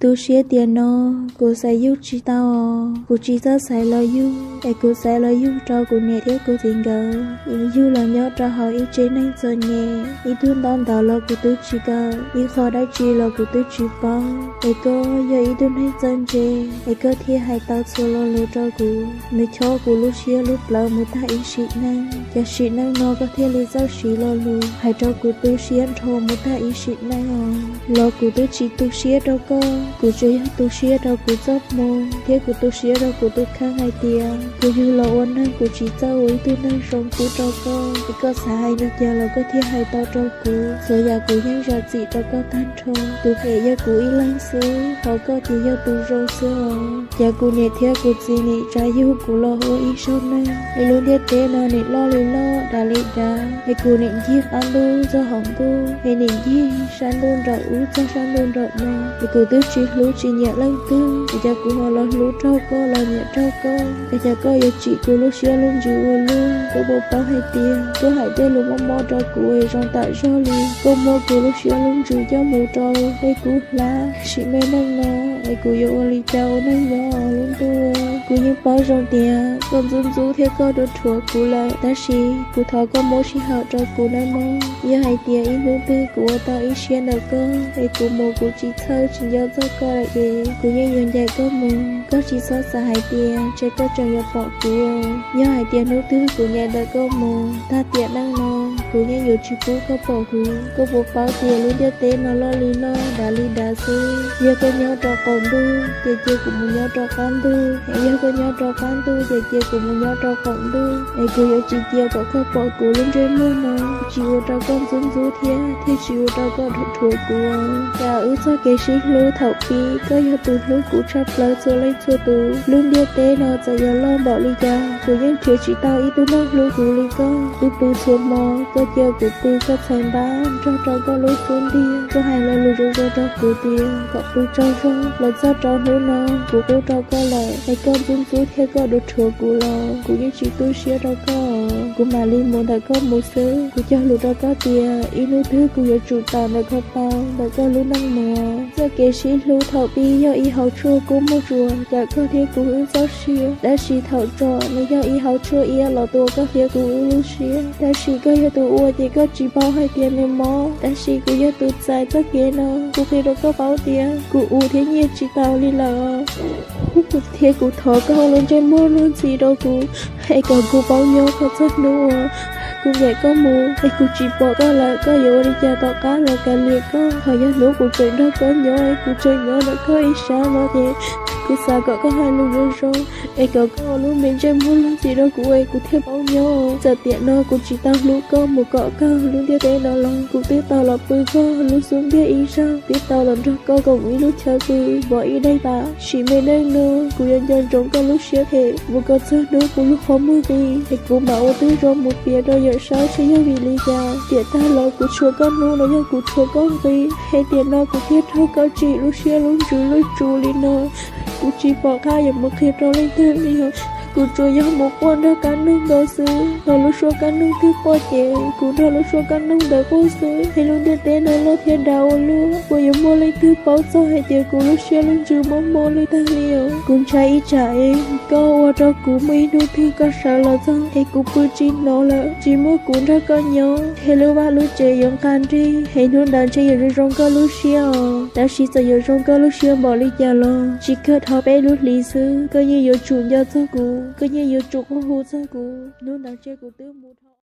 Tu siab tias no kuv xaiv yug tsis tau os. Kuv tsis txawj xaiv los yug, es kuv xaiv los yug rau kuv niam thiab kuv txiv nkawd, yug los nyob rau hauv ib tsev neeg txom nyem, ib tug ntaub ntawv los kuv twb tsis kawm, ib qho dab tsi los kuv twb tsis paub. Es koj yog ib tug neeg txawj ntse, es koj thiaj hais tau txhua lo lus rau kuv. Nws chob kuv lub siab lub plawv mus tag ib sim neej, cas sim neej no koj thiaj li txawj siv lo lus hais rau kuv tu siab nrho mus tag ib sim neej os. Los kuv twb tsis tu siab rau koj, kuv tsuas yog tu siab rau kuv txoj hmoo thiab kuv tu siab rau kuv tus kheej hais tias kuv yug los ua neeg kuv tsis txawj ua ib tug neeg zoo pub rau koj. Es koj xav hais li cas los koj thiaj hais tau rau kuv, txhua yam kuv yeej zam txim rau koj tag nrho. Tus phem yog kuv ib leeg xwb, ho koj ces yog tus zoo xwb os. Cas kuv niam thiab kuv txiv nim tsa yug kuv los ua ib zaug neeg, es lub ntiaj teb no nim loj li loj, dav li dav, es kuv nim ncig qab ntuj txog hauv ntuj, es nim ncig sab ntuj nraum ub txog sab ntuj nraum no, es kuv twb tsis hlub tsis nyiam leej twg, es cas kuv ho los hlub raug koj los nyiam raug koj? Es cas koj yuav tsim kuv lub siab lub ntsws ua luaj? Koj puas paub hais tias koj hais tej lus mob mob rau kuv es zoo tam zog li, koj muab kuv lub siab lub ntsws coj mus rau peb kub hlab. Sim neej no es kuv yuav ua li cas ua neej nyob lub ntuj? Kuv yeej paub zoo tias koj ntxub ntxub thiab koj ruam ruam kuv lawm, tab sis kuv thov koj muab sij hawm rau kuv nawb mog. Yog hais tias ib hnub twg kuv ua tau ib siab ntawm koj, es kuv mus kuv tsis txhawj tsis nco txog koj lawm es kuv yeej yuav ncaim koj mus. Koj tsis txhob xav hais tias ntshe koj tseem yuav pom kuv. Yog hais tias hnub twg kuv ncaim ntawm koj mus tag tiam neej no, kuv yeej yuav tsis pub koj pom kuv. Koj puas paub tias lub ntiaj teb no loj li loj, dav li dav xwb. Yog koj nyob rau qaum ntuj ces cia kuv mus nyob rau qab ntuj, es yog koj nyob rau qab ntuj ces cia kuv mus nyob rau qaum ntuj. Es kuv yuav tsis cia kom koj pom kuv lub ntsej muag no, tsis ua rau koj ntxub ntxub thiab thiaj tsis ua rau koj ruam ruam kuv. Cas wb txoj kev sib hlub thaum pib koj yog tus hlub kuv tshaj plaws txhua leej txhua tus. Lub ntiaj teb no txawm yuav loj npaum li cas, kuv yeej nrhiav tsis tau ib tug neeg hlub kuv li koj. Wb pw txhua hmo, koj cia kuv pw koj txhais npab nrog rau koj lub xub ntiag. Koj hais lo lus zoo zoo rau kuv tias kom pw tsaug zog. Los txog rau hnub no kuv qub rau koj lawm, es koj ntxub ntxub thiab koj ruam ruam kuv los kuv yeej tsis tu siab rau koj. Kuv mam li mus ntawm koj mus xwb. Kuv cog lus rau koj tias ib hnub twg kuv yuav tsum tawm ntawm koj tau ntawm koj lub neej mus. Txoj kev sib hlub thaum pib yog ib hauv tshuaj kub muag tsuas cawm koj thiab kuv wb txoj sia, tab sis thaum tso nws yog ib hauv tshuaj iab los tua koj thiab kuv wb lub siab. Tab sis koj yog tus ua ces koj tsis paub hais tias nws mob, tab sis kuv yog tus txais txoj kev no. Kuv qhia rau koj paub tias kuv ua thiab nyiaj tsis tau li lawm, thiab kuv thov koj lub ntsej muag luag ntxhi rau kuv, es kom kuv paub nyob kom txog hnub uas kuv ncaim koj mus es kuv tsis pom koj lawm, koj yuav ua li cas tom qab los kav liam koj. Thaum yog hnub kuv tseem nrog koj nyob, kuv tseem nyob ntawm koj ib sab no ces kuv xav kom koj hais lus zoo zoo, es kom koj ua lub me ntsej muag luag ntxhi rau kuv es kuv thiaj paub nyob. Txawm tiam no kuv tsis tau hlub koj mus kom kawg lub ntiaj teb no los kuv twb tau los pw koj lub xub ntiag ib zaug, twb tau los nrog koj koom ib lub chaw pw npog ib daim pam. Sim me neej no kuv yuav nco ntsoov koj lub siab phem mus kom txog hnub kuv lub qhov muag nqis, es kuv mam ua tib zoo mus piav rau yawm saub saib yog vim li cas. Tiam tag los kuv tshuav koj hnub los yog kuv tshuav koj nqi, es tiam no kuv thiaj raug koj tsim lub siab lub ntsws lub tsu li no. Kuv tsis pom qab yuav mus qhia rau leej twg li os. Kuv tsuas yog mus quaj nrog kab noog ntawd xwb, thaum lub suab kab noog twg quaj ces kuv nrog lub suab kab noog ntawd quaj xwb. Es lub ntiaj teb no loj thiab dav ua luaj, puas yuav muaj leej twg paub txog hais tias kuv lub siab lub ntsws mob mob li tag li os. Kuv ntshai ib tsam es koj ua rau kuv muaj ib hnub twg koj sawv los txog es kuv pw tsis hnov lawm, tsis muaj kuv nrog koj nyob, es lub vaj lub tsev yuav nqa nrig, es hnub ntawd ntshe yuav zoo zoo koj lub siab os. Tab sis txawm yuav zoo koj lub siab npaum li cas los tsis kawg dhau peb lub hlis xwb, koj yeej yuav tsum nco txog kuv, koj yeej yuav tsum quaj hu txog kuv. Hnub ntawd ntshe kuv twb mus dhau